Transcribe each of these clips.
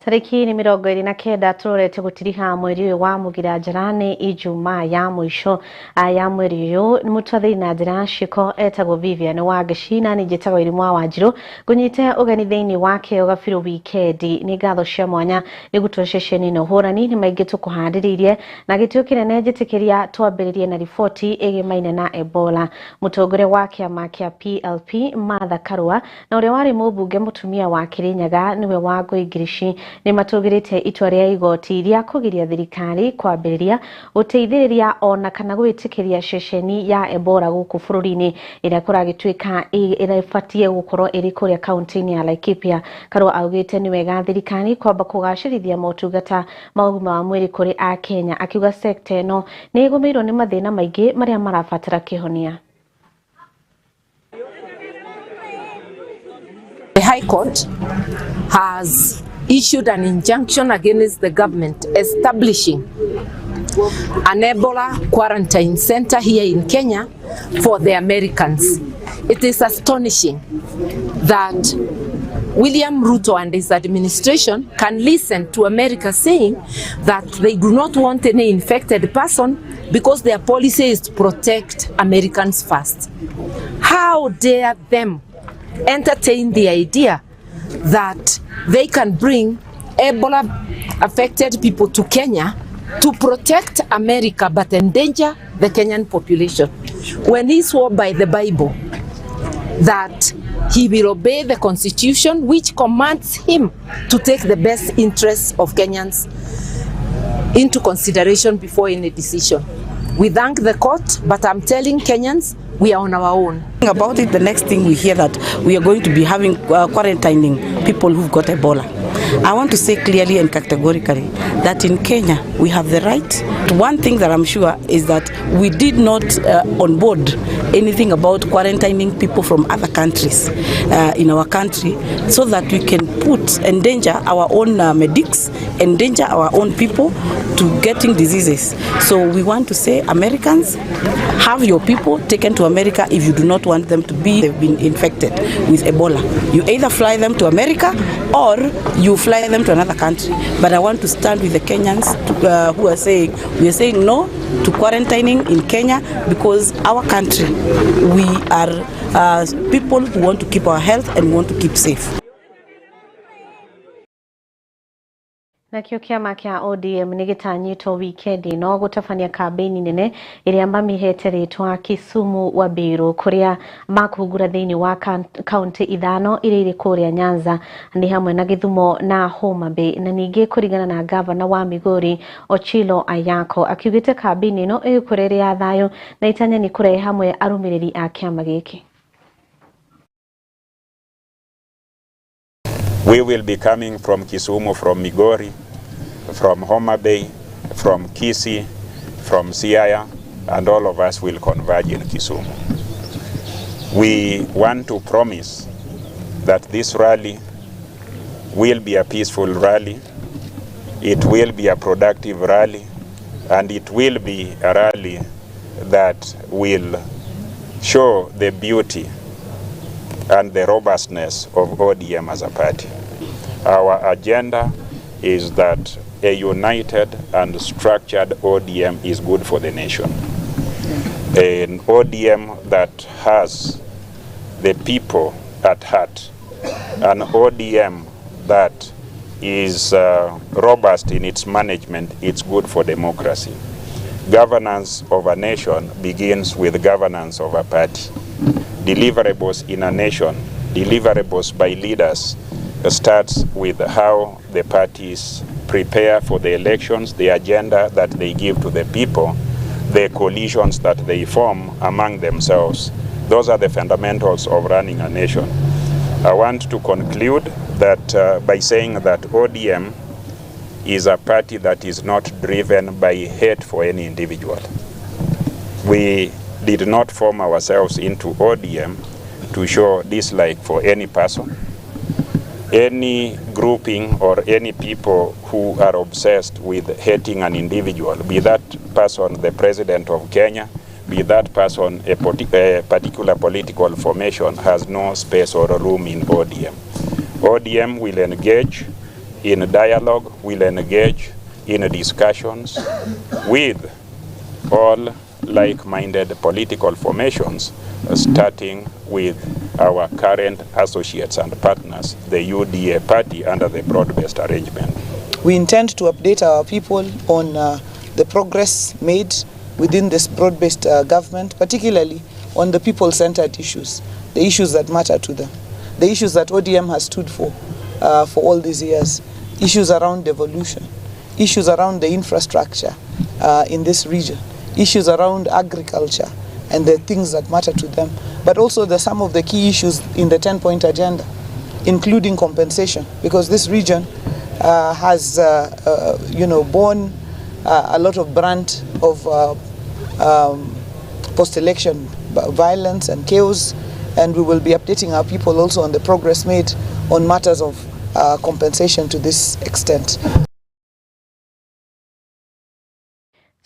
Tarĩki nĩ 29 tũrorete gũtiriha mweri ũyũ wa Mũgira Njara nĩ Ijumaa ya mũico ya mweri ũyũ. Mũtwathĩri na njĩra ya ciĩko etagwo Vivian Wangeci na niĩ njĩtagwo Irimũ wa Wanjirũ, ngũnyite ũgeni thĩinĩ wa Kĩo Gabirũ wikendi. Nĩ ngatho cia mwanya nĩ gũtua ceceni na ũhũrani nĩ maingĩ tũkũhandĩrĩirie na gĩtĩo kĩnene njĩtĩkĩria twambĩrĩrie na riboti ĩgĩmaine na Ebola. Mũtongoria wa kĩama kĩa PLP Martha Karua na ũrĩa warĩ mũmbunge mũtumia wa Kirinyaga nĩwe Wangũi Ngirici nĩ matũgĩrĩte itua rĩa igoti rĩa kũgiria thirikari kwambĩrĩria gũteithĩrĩria ona kana gwĩtĩkĩria ceceni ya Ebola gũkũ bũrũri-inĩ ĩrĩa kũragĩtuĩka ĩbatiĩ gũkorwo ĩrĩ kũrĩa kaunti-inĩ ya Laikipia. Karua augĩte nĩ wega thirikari kwamba kũgacĩrithia motungata ma ũgima wa mwĩrĩ kũrĩ akenya, akiuga sekta ĩno nĩ ĩgũmĩirwo nĩ mathĩna maingĩ marĩa marabatara kĩhonia. The High Court has issued an injunction against the government establishing an Ebola quarantine center here in Kenya for the Americans. It is astonishing that William Ruto and his administration can listen to America saying that they do not want any infected person because their policy is to protect Americans first. How dare them entertain the idea that they can bring Ebola affected people to Kenya to protect America but endanger the Kenyan population? When he swore by the Bible that he will obey the constitution, which commands him to take the best interests of Kenyans into consideration before any decision. We thank the court, but I'm telling Kenyans, we are on our own. About it, the next thing we hear that we are going to be having quarantining people who've got Ebola. I want to say clearly and categorically that in Kenya we have the right. One thing that I'm sure is that we did not onboard anything about quarantining people from other countries in our country, so that we can put endanger our own medics, endanger our own people to getting diseases. So we want to say, Americans, have your people taken to America if you do not want them to be, they've been infected with Ebola. You either fly them to America or you fly them to another country. But I want to stand with the Kenyans who are saying, we are saying no to quarantining in Kenya, because our country, we are people who want to keep our health and want to keep safe. Nakĩo kĩama kĩa ODM nĩ gĩtanyĩtwo wikendi no gũtabania kambĩini nene ĩrĩa mamĩhete rĩtwa Kisumu Wabiru, kũrĩa makũhungura thĩinĩ wa kaunti ithano iria irĩ kũrĩa Nyanza nĩ hamwe na Gĩthumo na Homa Bay. Na ningĩ kũringana na gavana wa Migori Ochilo Ayako, akiugĩte kambĩini ĩno ĩgũkorwo ĩrĩ ya thayũ na itanya nĩ kũrehe hamwe arũmĩrĩri a kĩama gĩkĩ. We will be coming from Kisumu, from Migori, from Homa Bay, from Kisii, from Siaya, and all of us will converge in Kisumu. We want to promise that this rally will be a peaceful rally, it will be a productive rally, and it will be a rally that will show the beauty and the robustness of ODM as a party. Our agenda is that a united and structured ODM is good for the nation. An ODM that has the people at heart, an ODM that is robust in its management, it's good for democracy. Governance of a nation begins with governance of a party. Deliverables in a nation, deliverables by leaders, starts with how the parties prepare for the elections, the agenda that they give to the people, the coalitions that they form among themselves. Those are the fundamentals of running a nation. I want to conclude that by saying that ODM is a party that is not driven by hate for any individual. We did not form ourselves into ODM to show dislike for any person, any grouping, or any people who are obsessed with hating an individual, be that person the president of Kenya, be that person a particular political formation, has no space or room in ODM. ODM will engage in dialogue, will engage in discussions with all like-minded political formations, starting with our current associates and partners, the UDA party under the broad-based arrangement. We intend to update our people on the progress made within this broad-based government, particularly on the people-centered issues, the issues that matter to them, the issues that ODM has stood for all these years, issues around devolution, issues around the infrastructure in this region, issues around agriculture and the things that matter to them, but also some of the key issues in the 10-point agenda, including compensation, because this region has borne a lot of brunt of post-election violence and chaos, and we will be updating our people also on the progress made on matters of compensation to this extent.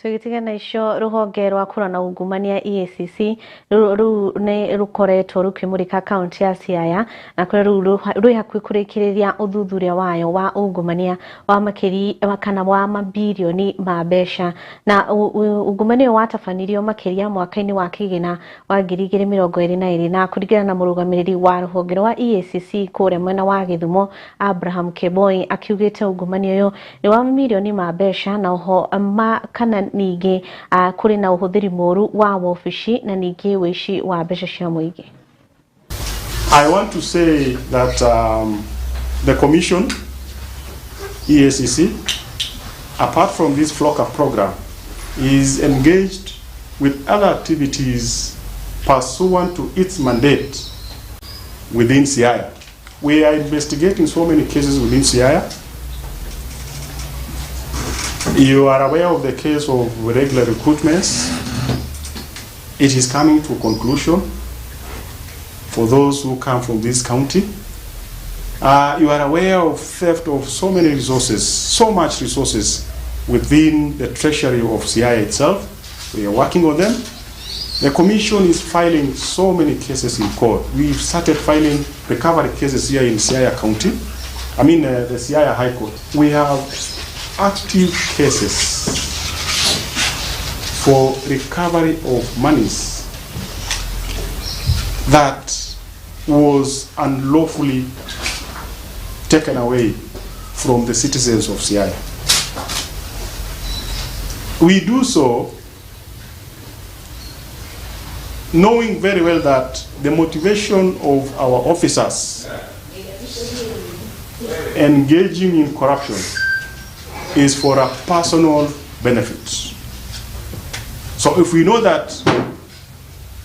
Tũgĩtigana icio rũhonge rwa kũrũa na ungumania EACC rĩu nĩ rũkoretwo rũkĩmũrĩka kaunti ya Siaya na kũrĩa rĩu rwĩ hakuhĩ kũrĩkĩrĩria ũthuthuria wayo wa ungumania wa makĩria kana wa mabirioni ma mbeca na ungumania ũyũ watabanirio makĩria mwaka-inĩ wa kĩgĩna wa 2022 na kũringana na mũrũgamĩrĩri wa rũhonge rwa EACC kũrĩa mwena wa Gĩthumo Abraham Keboi akiugĩte ungumania ũyũ nĩ wa mirioni ma mbeca na oho ma kana ningĩ kũrĩ na ũhũthĩri mũru wa wabici na ningĩ wĩici wa mbeca cia mũingĩ. I want to say that the Commission, EACC, apart from this FLLoCA program, is engaged with other activities pursuant to its mandate within Siaya. We are investigating so many cases within Siaya. You are aware of the case of regular recruitments. It is coming to conclusion for those who come from this county. You are aware of theft of so many resources, so much resources within the treasury of Siaya itself. We are working on them. The Commission is filing so many cases in court. We've started filing recovery cases here in Siaya County. I mean, the Siaya High Court. We have active cases for recovery of monies that was unlawfully taken away from the citizens of Siaya. We do so knowing very well that the motivation of our officers engaging in corruption is for a personal benefit. So if we know that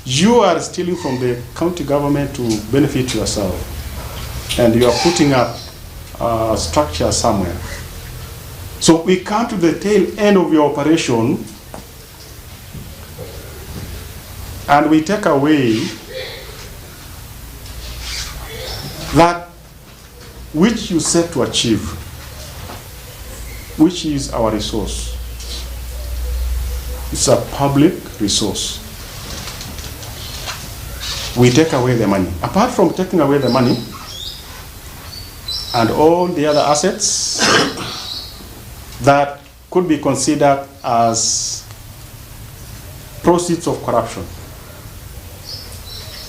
you are stealing from the county government to benefit yourself, and you are putting up a structure somewhere, so we come to the tail end of your operation and we take away that which you set to achieve, which is our resource. It's a public resource. We take away the money. Apart from taking away the money and all the other assets that could be considered as proceeds of corruption,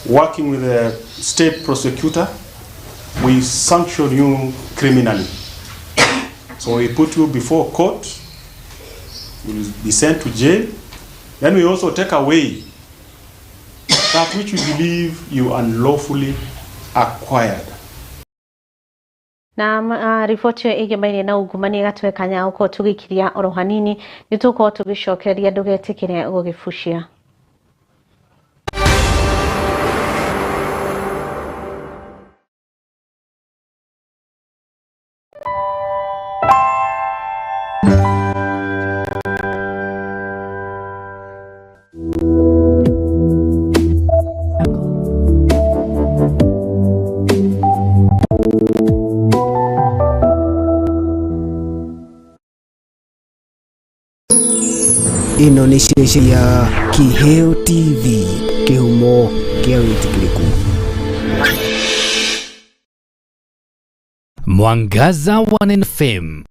working with the state prosecutor, we sanction you criminally. So we put you before court, you will be sent to jail. Then we also take away that which we believe you unlawfully acquired. Na riboti ĩyo ĩgemaine na ungumania gatwe kanya uko tugikiria oro hanini nĩ tũkorwo tũgĩcokereria ndũgetĩkĩre gũgĩbucia. Ĩno nĩ ceceni ya Kiheo TV, kĩhumo kĩa wĩtĩkĩrĩku. Mwangaza wa Neno FM,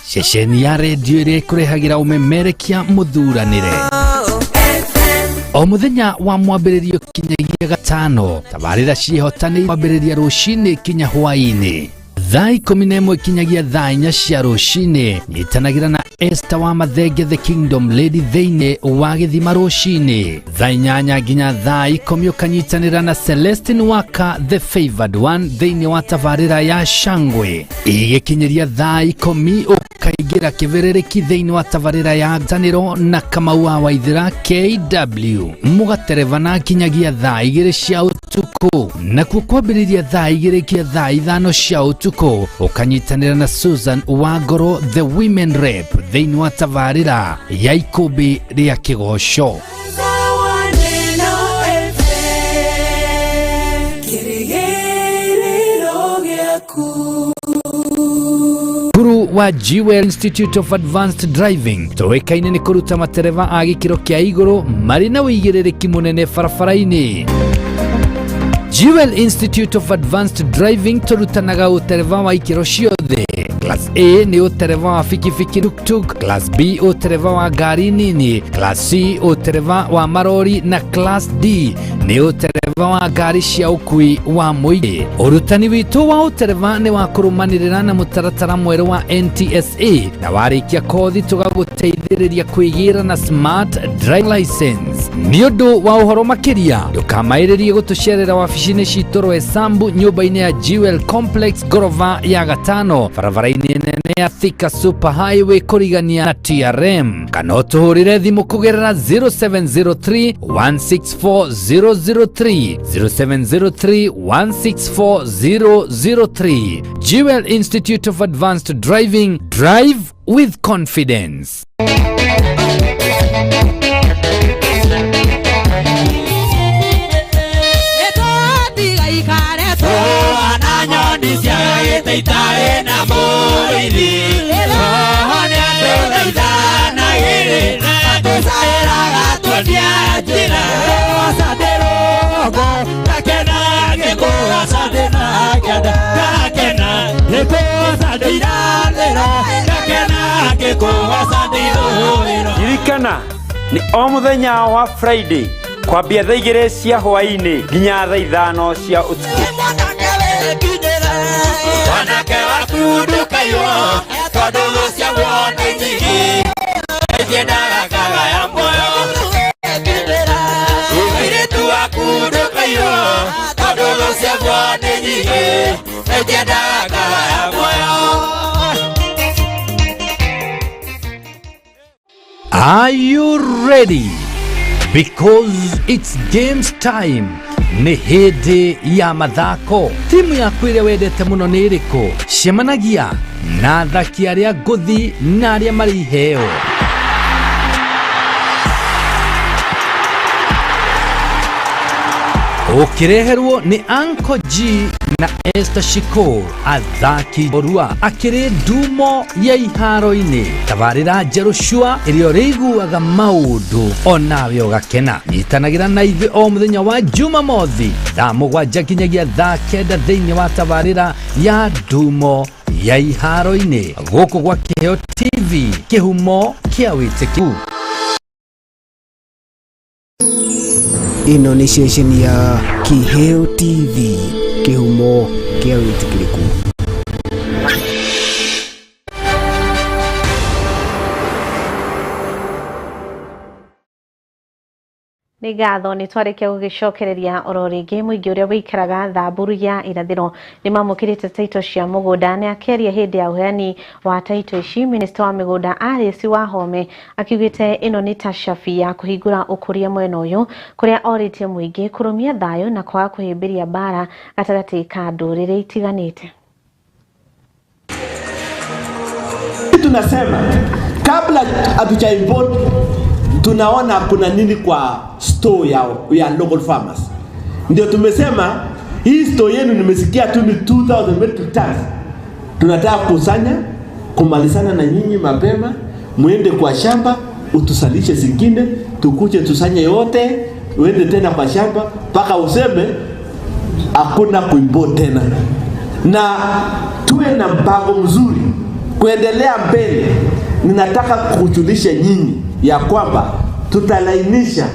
ceceni ya redio ĩrĩa ĩkũrehagĩra ũmemerekia mũthuranĩre o mũthenya wa mwambĩrĩrio kinyagia gatano. Tabarĩra ciĩhotanĩire kwambĩrĩria rũcinĩ kinya hwaĩ-inĩ thaa 11 kinyagia thaa 4 cia rũcinĩ. Nyitanagĩra na Esther wa Mathenge the Kingdom Lady thĩinĩ wa gĩthima rũcinĩ thaa 8 nginya thaa 10, ũkanyitanĩra na Celestine Waka the Favored One thĩinĩ wa tabarĩra ya Shangwe. Igĩkinyĩria thaa 10 ũkaingĩra kĩbĩrĩrĩki thĩinĩ wa tabarĩra ya Nganĩro na Kamau wa Waithĩra KW, mũgaterebana kinyagia thaa 2 cia ũtukũ. Nakuo kwambĩrĩria thaa 2 nginya thaa 5 cia ũtukũ ũkanyitanĩra na Susan Wangoro the Women Rep thĩinĩ wa tabarĩra ya Ikũmbĩ rĩa Kĩgoco. Cukuru wa Jewel Institute of Advanced Driving tũĩkaine nĩ kũruta matereba a gĩkĩro kĩa igũrũ marĩ na ũigĩrĩrĩki mũnene barabara-inĩ. Jewel Institute of Advanced Driving tũrutanaga ũtereba wa ikĩro ciothe. Class A nĩ ũtereba wa bikibiki tuktuk, Class B ũtereba wa ngari nini, Class C ũtereba wa marori na Class D nĩ ũtereba wa ngari cia ũkui wa mũingĩ. Ũrutani witũ wa ũtereba nĩ wa kũrũmanĩrĩra na mũtaratara mwerũ wa NTSA, na warĩkia kothi tũgagũteithĩrĩria kwĩgĩra na smart driving license. Nĩ ũndũ wa ũhoro makĩria ndũkamaĩrĩrie gũtũcerera wabici-inĩ citũ Roysambu nyũmba-inĩ ya Jewel Complex ngorova ya gatano barabara-inĩ nene ya Thika Super Highway kũrigania na TRM, kana ũtũhũrĩre thimũ kũgerera 0703 164 003 0703 164 003. Jewel Institute of Advanced Driving, drive with confidence. Ririkana nĩ o mũthenya wa Friday kwambia thaa 2 cia hwaĩ-inĩ nginya thaa 5 cia ũtukũ. Are you ready? Because it's games time. Nĩ hĩndĩ ya mathako. Timu yaku ĩrĩa wendete mũno nĩ ĩrĩkũ? Cemanagia na athaki arĩa ngũthi na arĩa marĩ iheo. Ũkĩreherwo nĩ Uncle G na Esther Shiko, athaki orua akĩrĩ ndumo ya iharo-inĩ. Tabarĩra njerũ cua ĩrĩa ũrĩiguaga maũndũ onawe ũgakena. Nyitanagĩra na ithuĩ o mũthenya wa Jumamothi thaa 7 nginyagia thaa 9 thĩinĩ wa tabarĩra ya ndumo ya iharo-inĩ gũkũ gwa Kĩheo TV, kĩhumo kĩa wĩtĩkĩku. Ĩno nĩ ceceni ya Kĩheo TV, kĩhumo kĩa wĩtĩkĩrĩku. Nĩ ngatho nĩ twarĩkia gũgĩcokereria oro rĩngĩ mũingĩ ũrĩa wĩikaraga Thamburu ya irathĩro nĩ mamũkĩrĩte taito cia mũgũnda. Nĩ akĩaria hĩndĩ ya ũheani wa taito ici, minista wa mĩgũnda Alice Wahome akiugĩte ĩno nĩ ta cabi ya kũhingũra ũkũria mwena ũyũ, kũrĩa orĩtie mũingĩ kũrũmia thayũ na kwaga kũhĩmbĩria mbara gatagatĩ ka ndũrĩrĩ itiganĩte. Tunasema kabla hatuja import tunaona kuna nini kwa store ya local farmers. Ndio tumesema hii store yenu nimesikia tu ni 2000 metric tons. Tunataka kusanya kumalizana na nyinyi mapema, muende kwa shamba utusalishe zingine, tukuje tusanye yote, uende tena kwa shamba mpaka useme hakuna kuimport tena. Na tuwe na mpango mzuri kuendelea mbele. Ninataka kujulisha nyinyi ya kwamba tutalainisha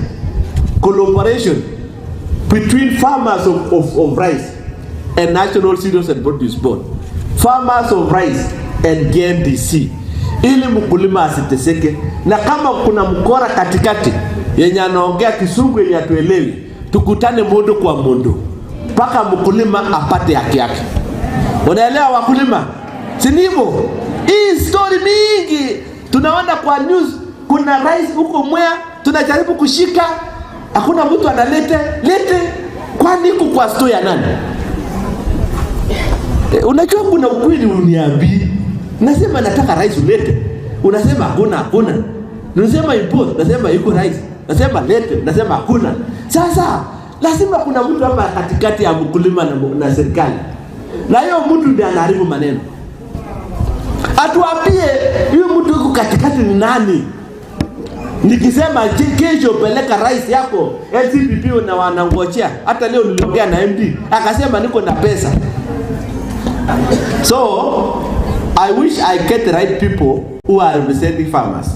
collaboration between farmers of rice and National Cereals and Produce Board, farmers of rice and KMTC, ili mkulima asiteseke. Na kama kuna mkora katikati yenye anaongea Kisungu yenye hatuelewi, tukutane mundu kwa mundu mpaka mkulima apate haki yake. Unaelewa wakulima? Si ndivyo? Hii story mingi tunaona kwa news, kuna rice huko Mwea tunajaribu kushika, hakuna mtu analete lete, kwani iko kwa store ya nani? Unajua kuna ukweli uniambii. Nasema nataka rice ulete, unasema hakuna, hakuna. Nasema import, nasema iko rice, nasema lete, nasema hakuna. Sasa lazima kuna mtu hapa katikati ya mkulima na serikali, na hiyo mtu ndiye anaharibu maneno. Atuambie huyu mtu yuko katikati ni nani? Nikisema kesho peleka rice yako LCPP na wanangojea. Hata leo niliongea na MD akasema niko na pesa. So I wish I get the right people who are representing farmers.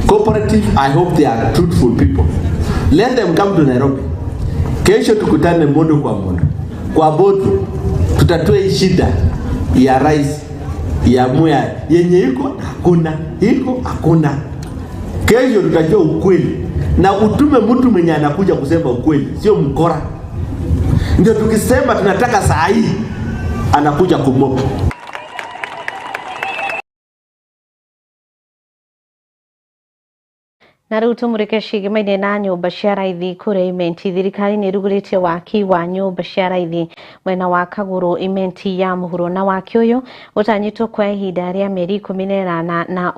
Cooperative, I hope they are truthful people. Let them come to Nairobi. Kesho tukutane mundu kwa mundu, kwa bodu, tutatue hii shida ya rice ya Mwea yenye iko hakuna, iko hakuna. Kesho tutajua ukweli, na utume mtu mwenye anakuja kusema ukweli, sio mkora. Ndio tukisema tunataka saa hii, anakuja kumopa. Na rĩu tũmũrĩke ciĩgemaine na nyũmba cia raithi kũrĩa Imenti. Thirikari nĩ ĩrugũrĩtie waki wa nyũmba cia raithi mwena wa Kagũrũ Imenti ya mũhuro, na waki ũyũ ũtanyĩtwo kwa ihinda rĩa mĩeri 18 na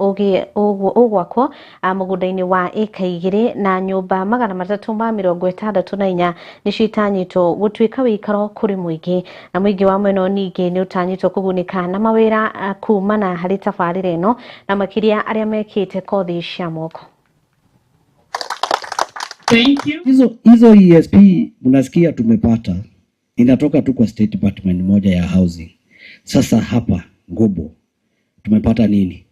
ũgwakwo mũgũnda-inĩ wa ĩka 2 na nyũmba 364 nĩcio itanyĩtwo gũtuĩka wĩikaro kũrĩ mũingĩ. Na mũingĩ wa mwena ũyũ ningĩ nĩ ũtanyĩtwo kũgunĩka na mawĩra kumana harĩ tabarĩra ĩno, na makĩria arĩa mekĩte kothi cia moko. Thank you. Hizo ESP mnasikia tumepata inatoka tu kwa State Department moja ya housing. Sasa hapa Ngubo tumepata nini?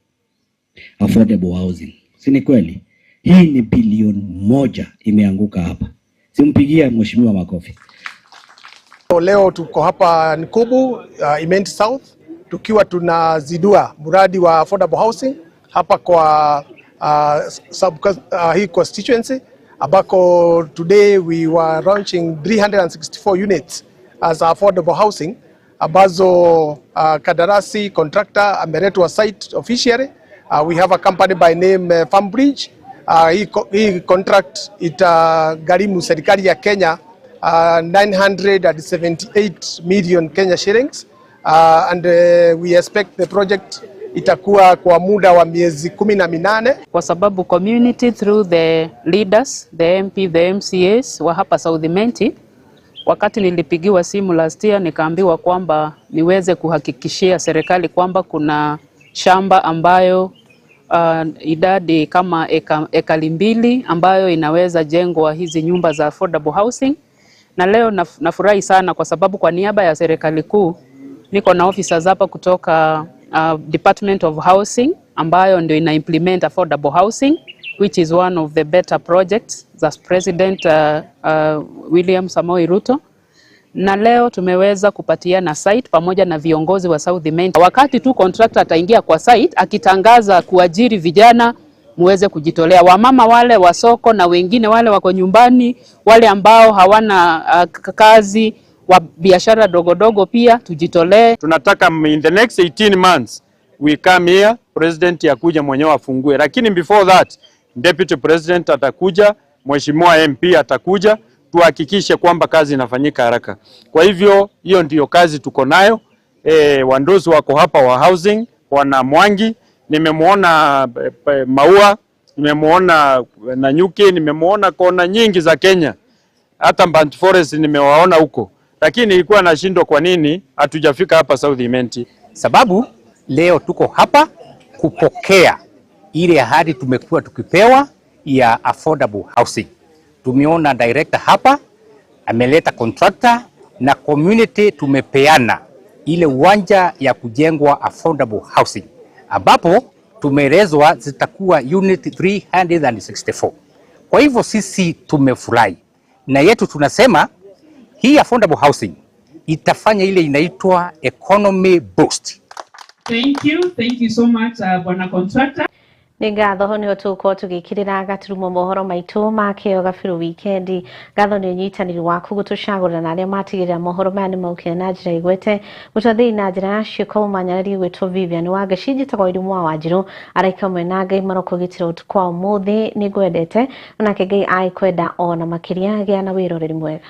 Affordable housing. Si ni kweli? Hii ni bilioni 1 imeanguka hapa. Simpigie mheshimiwa makofi. Leo tuko hapa Nkubu, Imenti South, tukiwa tunazindua mradi wa affordable housing hapa kwa hii constituency, ambako today we were launching 364 units as affordable housing ambazo kadarasi contractor ameletwa site officially. We have a company by name Farmbridge. Hii contract itagharimu serikali ya Kenya 978 million Kenya shillings, and we expect the project itakuwa kwa muda wa miezi 18. Kwa sababu community through the leaders, the MP, the MCAs wa hapa South Imenti, wakati nilipigiwa simu last year nikaambiwa kwamba niweze kuhakikishia serikali kwamba kuna shamba ambayo idadi kama ekali 2 ambayo inaweza jengwa hizi nyumba za affordable housing. Na leo nafurahi sana kwa sababu kwa niaba ya serikali kuu niko na officers hapa kutoka Department of Housing ambayo ndio ina implement affordable housing, which is one of the better projects za President William Samoei Ruto. Na leo tumeweza kupatiana site pamoja na viongozi wa South Imenti. Wakati tu contractor ataingia kwa site akitangaza kuajiri vijana, muweze kujitolea. Wamama wale wa soko na wengine wale wako nyumbani, wale ambao hawana kazi, wa biashara dogo dogo pia tujitolee. Tunataka in the next 18 months we come here, president akuja mwenyewe afungue, lakini before that deputy president atakuja, mheshimiwa MP atakuja, tuhakikishe kwamba kazi inafanyika haraka. Kwa hivyo hiyo ndiyo kazi tuko nayo. Wanduzi wako hapa wa housing, wana Mwangi, nimemuona Maua, nimemuona Nanyuki, nimemuona kona nyingi za Kenya, hata Burnt Forest nimewaona huko, lakini ilikuwa nashindwa kwa nini hatujafika hapa South Imenti. Sababu leo tuko hapa kupokea ile ahadi tumekuwa tukipewa ya affordable housing. Tumeona director hapa ameleta contractor na community, tumepeana ile uwanja ya kujengwa affordable housing, ambapo tumeelezwa zitakuwa unit 364. Kwa hivyo sisi tumefurahi na yetu tunasema hii affordable housing itafanya ile inaitwa economy boost. Thank you so much, Bwana Contractor. Nĩ ngatho nĩ tũgũkorwo tũgĩkĩrĩra gaturumo mohoro maitũ ma kĩo gabiru wikendi. Ngatho nĩ ũnyitanĩri waku gũtũcagũra na arĩa matigĩrĩra mohoro maya nĩ maukire na njĩra igwete mũtwathĩri na njĩra ya ciĩko ũmanyarĩrie gwĩtwo Vivian wa Ngeci. Njĩtagwo Irimũ wa Wanjirũ araika mwe na Ngai marokũgitĩra ũtukũ wa ũmũthĩ. Nĩ ngwendete onake Ngai agĩkwenda ona makĩria. Gĩa na wĩroreri mwega.